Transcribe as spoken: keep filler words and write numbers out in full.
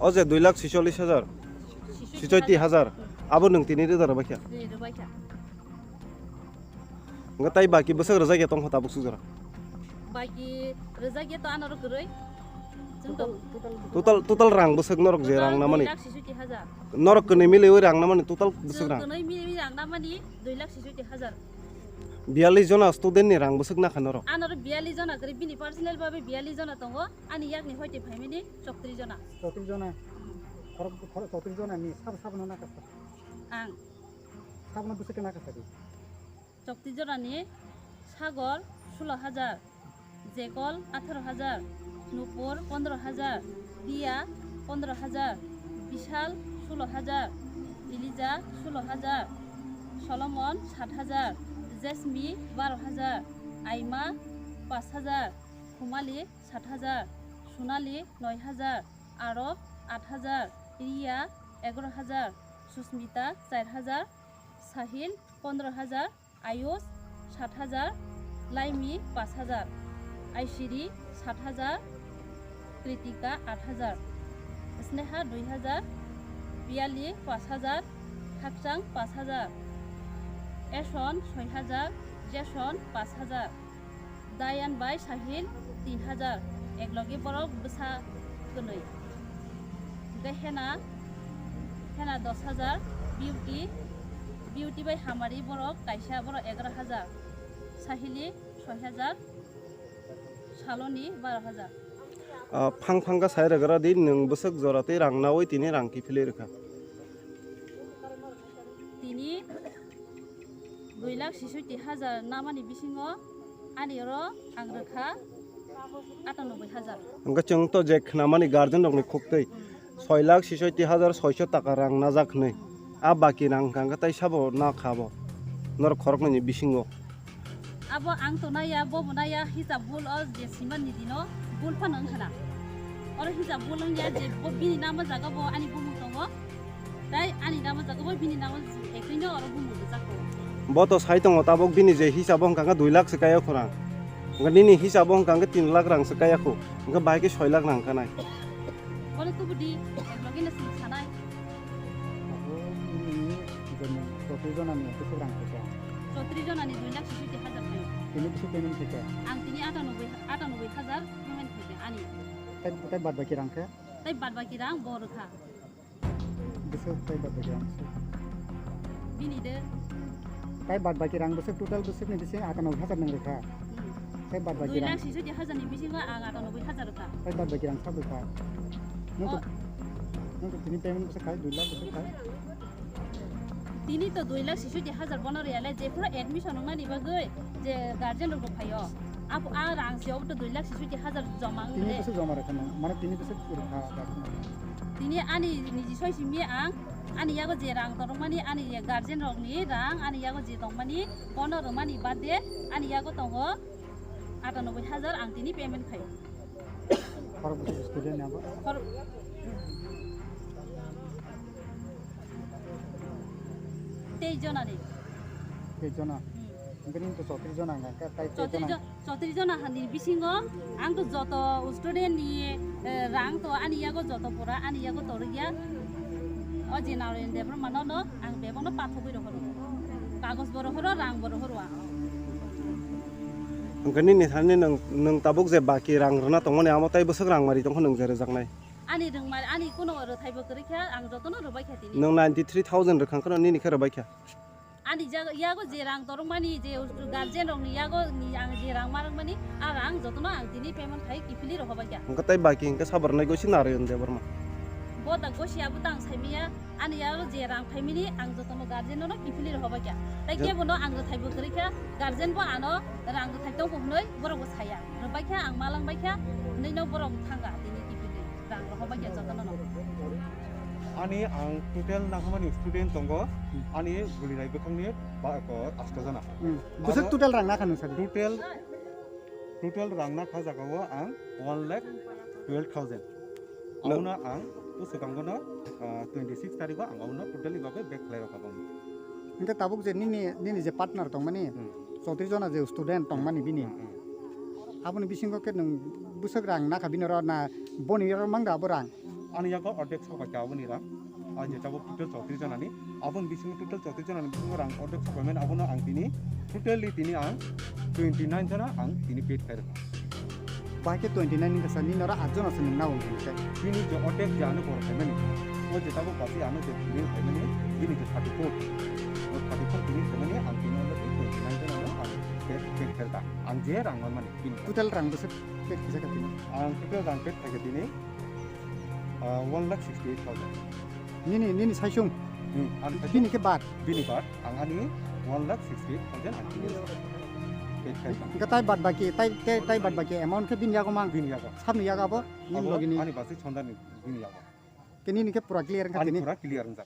O je dui lakh sicholish hajar, sichoti hajar, abo nwng tini rida rwbaikha. Rwbaikha. Wngkha tai baki bwswk rwjakya tongkha tabuk suk jora? Baki rwjakya to anoro kwrwi. Chwng to total, total rang bwswk norok je rang namani? Dui lakh sichoti hajar. Norok kwnwi miliwi rang namani total bwswk rang? Kwnwi miliwi rang namani dui lakh sichoti hajar. Biyallis jona student ni rang bwswk nakha norok? Anoro biyallis jona kwrwi, bini personal babe biyallis jona tongo, ani yakni hoite phaimani chowtris jona. Chowtris jona? Khorok, khorok chowtris jona ni sabo, sabo no nakha sa? Ang. Sabo no bwswk khe nakha sa di? Chowtris jona ni Sagor sulo hajar, Jekol atharo hajar, Nupur pondro hajar, Dia pondro hajar, Bishal sulo hajar, Elija sulo hajar, Solomon sat hajar, Jesmi baro hajar, Aima pash hajar, Khumali sat hajar, Sunali noi hajar, Arok at hajar, Riya egaro hajar, Susmita char hajar, Sahil pondro hajar, Ayush sat hajar, Laimi pash hajar, Aishiri sat hajar, Kritika at hajar, Sneha dui hajar, Piyali pash hajar, Khakchang pash hajar, Eson soi hajar, Jason pash hajar, Dayan bai Sahil tin hajar, eklogi borok bwsa kwnwi. Hingke Hena, Hena dos hajar, Beauty, Beauty bai Hamari borok kaisa, borok egaro hajar, Sahili soi hajar, Saloni baro hajar. Ah, phang phang kha sai rwgra di, nwng bwswk jora tei rang naui tini rang kiphilwi rwkha. Tini dui lakh sisoti hajar namani bisingo ani oro ang rwkha atanoboi hajar. Hingke chwng to je khnamani guardian rokni khuktwi soi lakh sisoti hajar soiso taka rang najak hwnwi. A baki rang hwnkha hwnkhe tai sabo nakha bo norok khoroknwini bisingo. Abo ang to naiya, bo bo naiya, hisab bul o je simani dino bul phano wngkha na. Oro hisab bul wngya je bo bini namo jaga bo ani bumung tongo. Tai ani namo jaga bo bini namo ekoi no oro bumung rijak tongo. Bo to sai tongo tabok bini je hisab o hwnkha khe dui lakh se kaya khorang. Hwnkhe nini hisab o hwnkha khe tin lakh rang se kaya khu. Hwnkhe bahai khe soi lakh rang khanai. Bono tubu di, logi no sing sanai. Abo nini jemon chotri jona ni bwswk rang khe kha? Chotri jona ni dui lakh sisoti hajar khayo. Tini bwswk payment khe kha? Ang tini atanoboi, atanoboi hajar payment khe kha ani. Tai, tai bad baki rang khe? Tai bad baki rang bo rwkha. Bwswk tai bad baki rang bwswk? Bini de. Tai bad baki rang bwswk total bwswk ni bising atanoboi hajar nang rwkha. Hmm. Tai bad baki rang. Dui lakh sisoti hajar ni bisingo ang atanoboi hajar rwkha. Tai bad baki rang sabwi kha. Nung to, oh, nung to tini payment bwswk khai, dui lakh bwswk khai. Tini to dui lakh sisoti hajar bono riyale jephuru admission wngnani bagwi je guardian rok bo phaio. Abo a rang se obo to dui lakh sisoti hajar joma wngwi. Tini bwswk joma rwkha nang, mane tini bwswk rwkha guardian rok? Tini ani niji soi simi ang ani yago je rang torokmani ani guardian rokni rang ani yago je tongmani bono rwmani bade ani yago tongo atanoboi hajar ang tini payment khaio. Khorok bwswk student ni abo? Khor-, tei jona ni. Tei jona? Hmm. Hingke nini to chotri jona hingka khe, tai tei chotri jona? Jo-, chotri jona hani bisingo ang to joto student ni, eh, rang to ani yago joto pura ani yago torikya. O je Narayan Debbarma no, no ang bebak no pathogwi rohoro. Kagoj bo rohoro, rang bo rohoro ang. Hingke nini thani nwng, nwng tabuk je baki rang rwna tongmani amo tai bwswk rang mari tongkha nwng je rwjaknai? Ani rwngmari, ani kuno rwthai bo kwrwi kha, ang jotono rwbai kha tini. Nwng ninety three thousand rwkha kheno nini khe rwbai kha? Ani jaga, yago je rang torokmani, je guardian rokni yago ni ang je rang ma rwkmani, a rang jotono ang tini payment khai kiphilwi rohobai kha. Hingke tai baki hingke sabar nai gosi Narayan Debbarma. Bo da gosi abo tang saimaya, ani yago je rang phaimani ang jotono guardian no kiphilwi rohobai kha. Tai je kebo no ang rwthai bo kwrwi kha, guardian bo ano rang rwthai tongkho hwnwi borok bo saya. Rwbai kha, ang malangbai kha, hwnwi no borok thanga tini kiphilwi rang rohobai kha jotono no. Ani ang total nangkukmani student tongo, ani Gulirai bwkhakni ba-, ko, asto jona. Hmm. Bwswk aro total rang nakha nung sadi? Total, total rang nakha jagao ang one lakh twelve thousand. No. Abono ang o swkangbono, ah, twenty six tarikgo ang abono totally bagwi back khlai rokha bangni. Hingke tabuk je nini, nini je partner tongmani, hmm, chowtri jona je student tongmani bini, hmm, hmm, aboni bisingo khe nwng bwswk rang nakha bini oro na boni oro mangda abo rang? Ani yago ordek sopai kha aboni rang. Ang je tabuk total chowtris jona ni. Aboni bisingo total chowtris jona ni bisingo rang ordek sopai mani abono ang tini totally tini ang twenty nine jona ang tini paid khairokha. Bahai khe twenty nine ni kasa nini oro at jona se nwng nao wngkha khe. Bini je ordek je ano borok khaimani. O je tabuk basi ano je tini khaimani bini je thirty four. O thirty four tini khaimani ang tini already twenty nine jona no ang paid, paid khairokha. Ang je rang manmani bini. Total rang bwswk paid khaijak kha tini? Ang total rang paid khaikha tini, ah, one lakh sixty eight thousand. Nini, nini saisung? Hmm, ani saisung. Bini khe bad? Bini bad, ang ani one lakh sixty eight thousand ang tini paid khaikha. Hwnkhe tai bad baki, tai, tai, tai bad baki amount khe bini yago mang? Bini yago. Sabni yago abo? Nini Abo logi ni? Ani basi chondani bini yago. Khe nini khe pura clear wngkha tini? Ani pura clear wngjak.